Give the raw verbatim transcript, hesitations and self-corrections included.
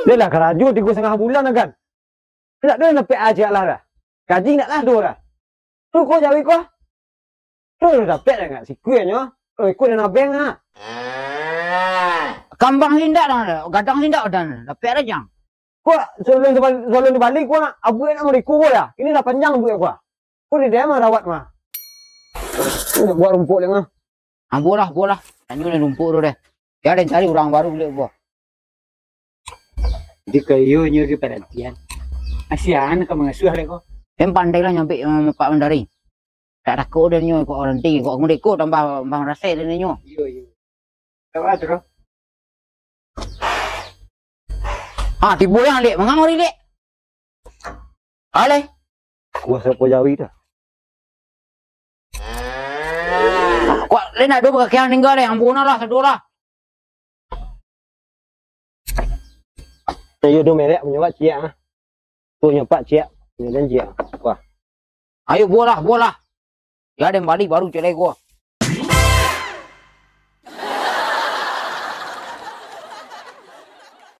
Dah lah karajo tigo satangah bulan lah kan. Ndak ado nan dapek aja lah dah. Gaji ndak lah ado dah. Tu ko jawi ko. Tu lah dapek dah ndak sikuanyo. Kalau iko dah nabeng ha. Kambang lindak dah, gadang lindak dah. Dapek dah jang. Ko sabalun, sabalun dibali ko abuak nak mariko ko dah. Ini dah panjang abuak ko. Ko di dia mah rawat mah. Nak buek rumpok lek mah. Ah, buek lah, buek lah. Tanyo lah rumpok tu deh. Ya, den cari urang baru lek buek. Di kayu nyo di parantian. Kasian ka mangasuah lek ko. Den pandai lah nyampe, eh, Pak Mandari. Tak takut dah nyo kok orang ti, kok ngudek ko tambah, tambah rasai dah nyo. Iyo, iyo. Apa tu? Ah, tibo yang lek, mangang ari lek. Aleh. Kuah sapo jawi dah. Kuat le nak dua bakakian tinggal deh, ampun lah, sadu lah. Ayo do merek punyo pak ciak ah. Tu nyo pak ciak, punyo dan ciak. Wah. Ayo buah lah, buah lah. Ya den bali baru ciak lego.